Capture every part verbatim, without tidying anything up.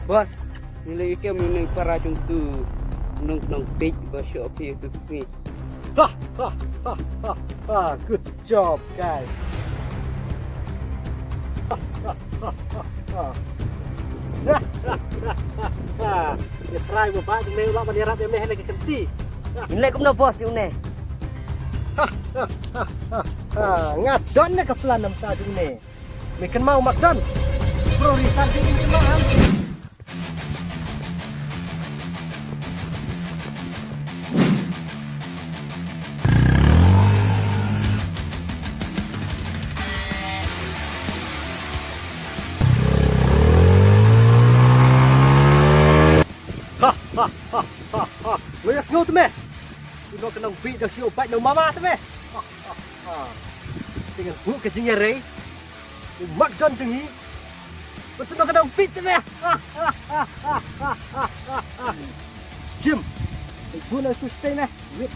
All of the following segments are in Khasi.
Boss, ngi la ïoh kem ïa une u para jong utu u nongknong bieit ba shu ap ïa utu u sngi. Ha ha ha ha ha. Good job, guys. Ha ha ha ha ha. Ïa trai ba ba jong me u lah ban ïarap ïa me ha la ka kynti. Ngin leh kumno, boss, ïa une? Ha ha ha ha ha. Nga don na ka plan namar jong une. Me kynmaw, Makdon. Bro, ri sa jing kynmaw, ha? Ha ha ha ha ha. Lo ya sngew te me. Ino ka nang bi da shu bai no mama te me. Ha ha ha. Te ngan buh ka jingïarei. U Makdon jong ngi. Betul ka dang fit te me. Jim. Buh na tu stay me. Wait.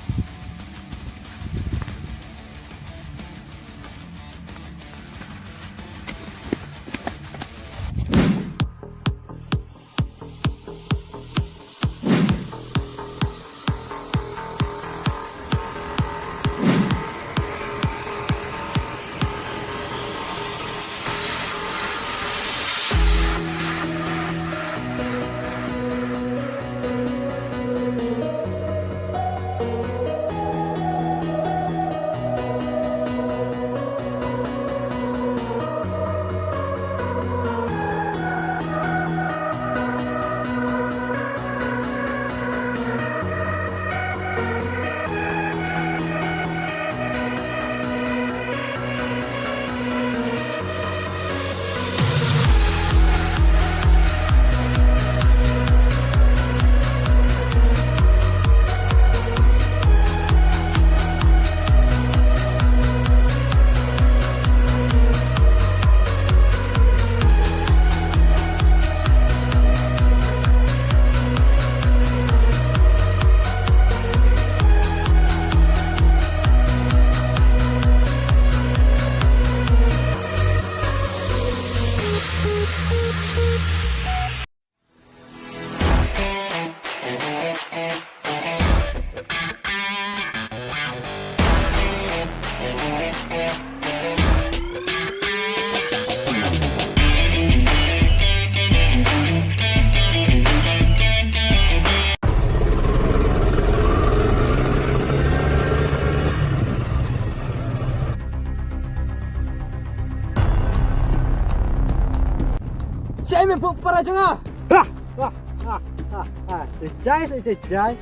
Shaei me buh para jong nga? Ha! Ha! Ha! Ha! Ha! Jai, jai, jai.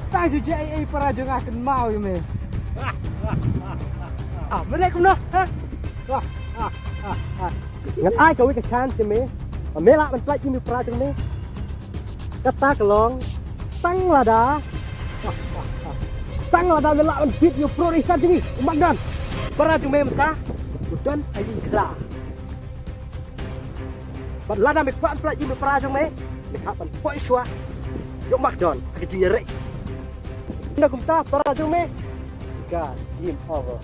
Tai shu jai ei para jong nga, kynmaw ïa me. Ah, me leh kumno, ha? Ha! Ha! Ha! Ha! Ngan ai kawei ka chance ïa me. Me lah ban pynlait ïa me para jong me. Kata ka long tang lada, tang lada me lah ban beat ïa u pro racer jong ngi, u Makdon. Para jong me mynta u don ha ïing kra. Bad lada me kwah ban pynlait ïa me para jong me, me hap ban poi shuwa ïa u Makdon ha ka jingïarei. Ynda kumta para jong me, ka game over.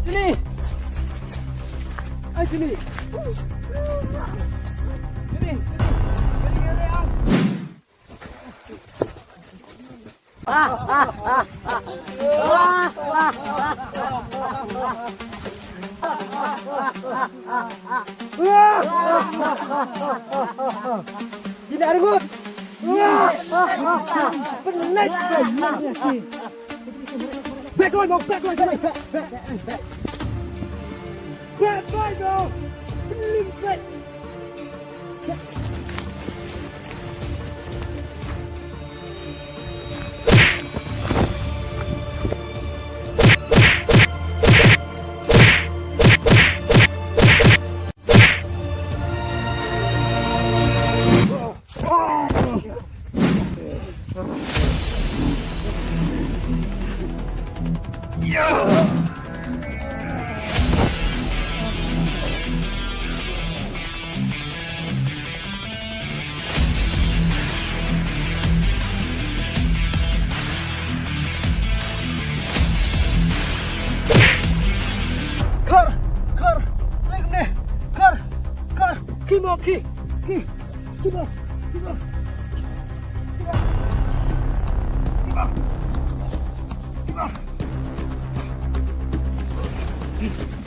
Sini. Ai, sini. Jinak rengut. Pelet. Back line, back line, back, back, back, back. Back line, bro. Pelet, back. Khar, khar, leh kumne, khar, khar, khie mo, khie, khie, khie mo, khie mo, khie mo, khie mo, khie mo.